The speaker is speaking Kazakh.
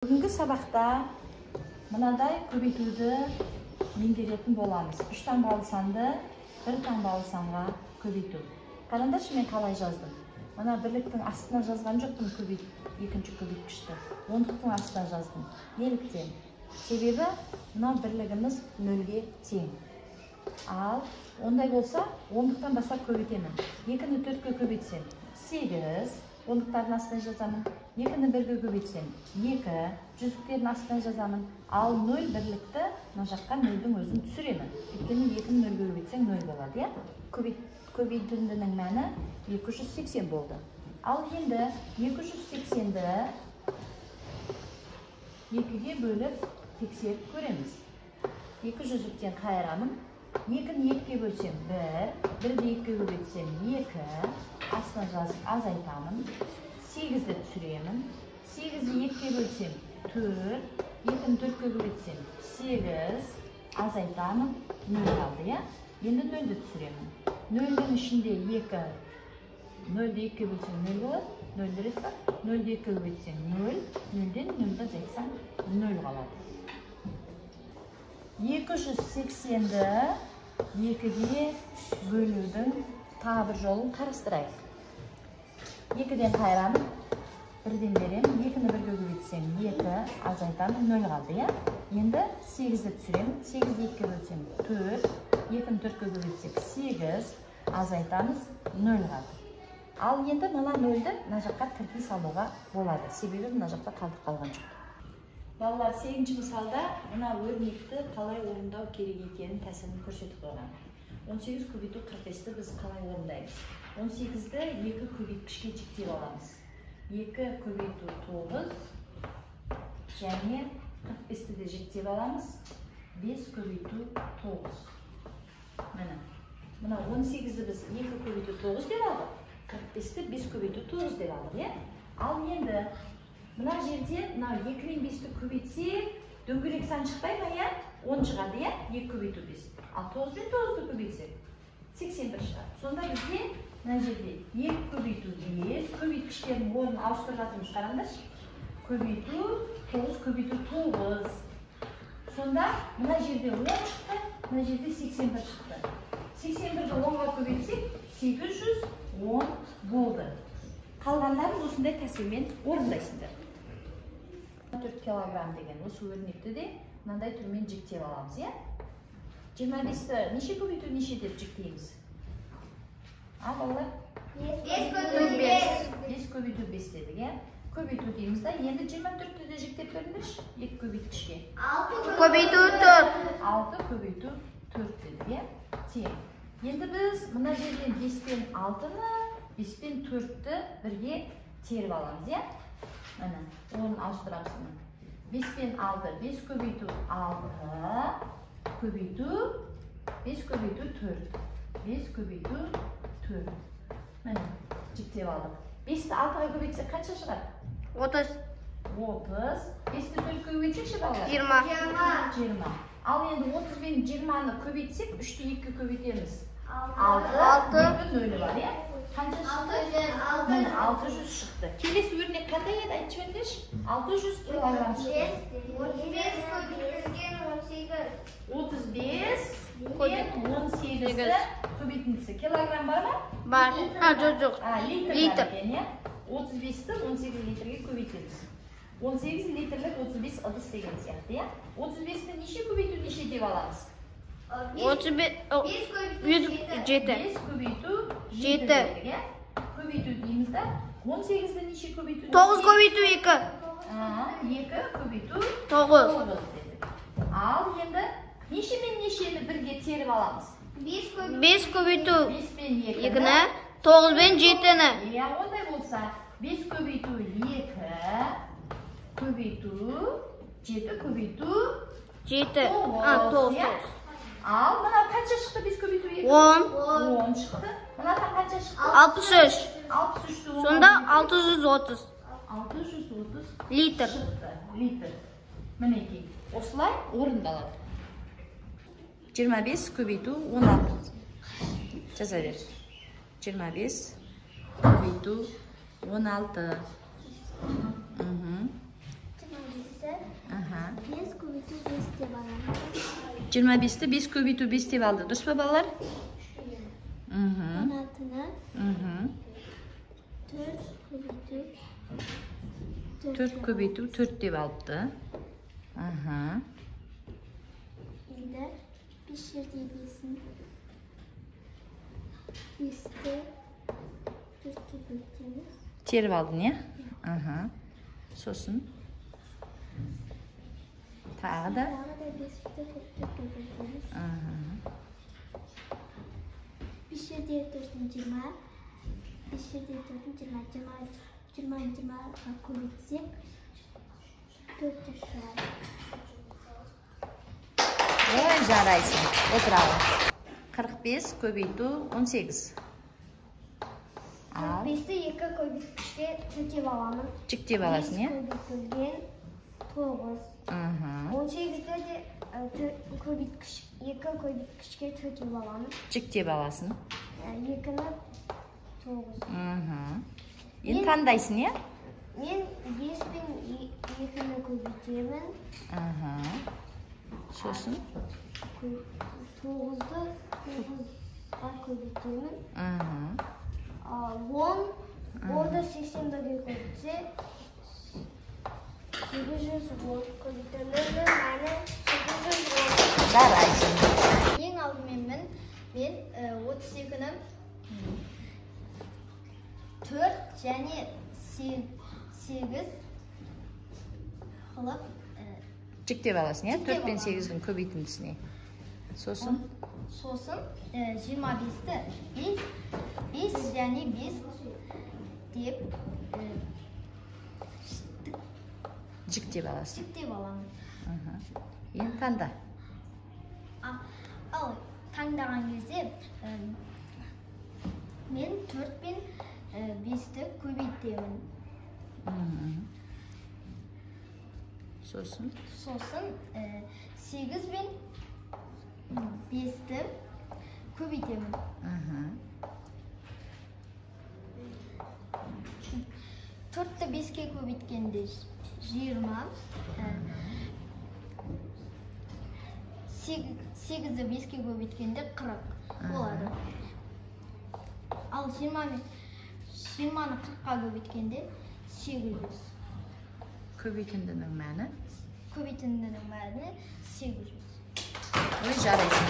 Бүгінгі сабақта мынадай көбейтуді меңгеретін боламыз. 3 таңбалы санды 1 таңбалы санға көбейту. Қараңдаршы, мен қалай жаздым. Мына бірліктің астына жазған жоқпын екінші көбейткішті. Ондықтың астына жаздым. Неліктен? Себебі мына бірлігіміз 0-ге тең. Ал ондай болса, ондықтан бастап көбейтемін. 2-ні 4-ке көбейтсем 8, ондықтардың астына жазамын. 2-ні 1-ге көбейтсем 2, жүздіктердің астына жазамын. Ал 0 бірлікті мына жаққа 0-дің өзін түсіремін. Өйткені 2-ні 0-ге көбейтсең 0 болады, иә? Көбейтіндінің мәні 280 болды. Ал енді 280-ді 2-ге бөліп тексеріп көреміз. 2 жүздіктен қайырамын. 2-ні 2-ге бөлсем 1, 1-ді 2-ге көбейтсем 2, астына жазып азайтамын. 8-ді түсіремін. 8-ді 2-ге бөлсем 4, 2-ні 4-ге көбейтсем 8, азайтамын, 0 қалды, иә? Енді 0-ді түсіремін. 0-дің ішінде 2, 0-ді 2-ге бөлсем 0 болады, 0 рет бар. 0-ді 2-ге көбейтсем 0, 0-ден 0-ді азайтсам 0 қалады. 280-ді 2-ге бөлудің тағы бір жолын қарастырайық. 2-ден қайырамын, 1-ден беремін, 2-ні 1-ге көбейтсем 2, азайтамын, 0 қалды, иә? Енді 8-ді түсіремін, 8-ді 2-ге бөлсем 4, 2-ні 4-ге көбейтсек 8, азайтамыз, 0 қалды. Ал енді мына 0-ді мына жаққа тіркей салуға болады, себебі мына жақта қалдық қалған жоқ. Балалар, 8-ші мысалда мына өрнекті қалай орындау керек екенін тәсілін көрсетіп қойған. 18 көбейту 45-ті біз қалай орындаймыз? 18-ді 2 көбейткішке жіктеп аламыз. 2 көбейту 9 және 45-ті де жіктеп аламыз. 5 көбейту 9. Міне, мына 18-ді біз 2 көбейту 9 деп алдық. 45-ті 5 көбейту 9 деп алдық, иә? Ал енді мына жерде мына 2 мен 5-ті көбейтсек, дөңгелек сан шықпай ма, иә? 10 шығады, иә? 2 көбейту 5. Ал 9 мен 9-ды көбейтсек, 81 шығады. Сонда бізде мына жерде 2 көбейту 5, көбейткіштердің орнын ауыстырып жатырмыз, қараңдаршы. Көбейту 9 көбейту 9. Сонда мына жерде 10 шықты, мына жерде 81 шықты. 81-ді 10-ға көбейтсек, 810 болды. Қалғандарын осындай тәсілмен орындайсыңдар. 4 килограмм деген осы өрнекті де мынандай түрмен жіктеп аламыз, иә? 25-ті неше көбейту неше деп жіктейміз? А, балалар? 5 көбейту 5. 5 көбейту 5 дедік, иә? Көбейту дейміз да. Енді 24-ті де жіктеп көріңдерші, 2 көбейткішке. 6 көбейту 4. 6 көбейту 4 дедік, иә? Тең. Енді біз мына жерден 5 пен 6-ны, 5 пен 4-ті бірге теріп аламыз, иә? Міне, орнын ауыстырамыз міне. 5 пен 6, 5 көбейту 6, көбейту 5 көбейту 4. 5 көбейту 4. Міне, жіктеп алдық. 5-ті 6-ға көбейтсек қанша шығады? 30. 30. 5-ті 4-ке көбейтсек ше, балалар? 20. 20. Ал енді 30 бен 20-ны көбейтсек, 3-ті 2-ке көбейтеміз. 6. 6, 2 нөлі бар, иә? Қанша шықты? Міне, 600 шықты. Келесі өрнек қандай еді, айтып жіберіңдерші? 600 килограмм шықты. 35 көбейтілген 18. 35 пен 18-ді көбейтіндісі. Килограмм бар ма? Бар. А, жоқ, жоқ. А, литр Литр. бар екен, иә? 35-ті 18 литрге көбейтеміз. 18 литрлік 35 ыдыс деген сияқты, иә? 35-ті неше көбейту неше деп аламыз? 35 7. 5 көбейту 7 7. дедік, иә? Көбейту дейміз да. 18-ді неше көбейту? 9 көбейту 2. 2 көбейту 9. 9 дедік. Ал енді неше мен нешені бірге теріп аламыз? 5 көбейту 5 пен 2-ні. 2-ні, 9 пен 7-ні. Иә, ондай болса 5 көбейту 2 көбейту 7 көбейту 7. А, 9, 9. иә? Ал мынау қанша шықты 5 көбейту 2? 10. 10 шықты. Мынадан қанша шықты? 63. 63-ті онға Сонда бөлсек, 630 630 литр. шықты. Литр. Мінекей, осылай орындалады. 25 көбейту 16. Жаза бер. 25 көбейту 16. 25-ті 5 көбейту 5 деп аламын. 25-ті 5 көбейту 5 деп алды. Дұрыс па, балалар? 16-ны 4 көбейту 4. 4 көбейту 4 деп алыпты. Енді 5 жерде 5-ін 5-ті 4-ке бөлеміз. Теріп алдың, иә? Сосын тағы да? Тағы да 5-ті 4-ке бөлеміз. 5 жерде 4-ін 20, 5 жерде 4-ін 20, 20, 20-ға көбейтсек 400 шығады. Ой, жарайсың. Отыралы. 45 көбейту 18. Ал. 45-ті 2 көбейткішке жіктеп аламын. Жіктеп аласың, иә? 5 көбейтілген 9. 18-ді де 2 көбейткішке жіктеп аламын. Жіктеп аласың. 2-ні 9. Енді таңдайсың, иә? Мен 5 пен 2-ні көбейтемін. Сосын? 9-ды 9-ға көбейтемін. 10, 10-ды 81-ге көбейтсе, 810 көбейтемін. Мәні 810. Жарайсың. Ең алдымен мен 32-ні 4 және 8 қылып жіктеп аласың, иә? Жіктеп 4 пен аламын. 8-дің көбейтіндісіне. Сосын? Сосын 25-ті 5 және 5 деп жіктеп аласың. Жіктеп аламын. Енді таңда. Ал таңдаған кезде мен 4 пен 5-ті көбейтемін. Сосын? Сосын 8 пен 5-ті көбейтемін. 4-ті 5-ке көбейткенде 20, 8-ді 5-ке көбейткенде 40 болады. Ал 20-ны 40-қа көбейткенде 800. Көбейтіндінің мәні? Көбейтіндінің мәні 800. Ой, жарайсың.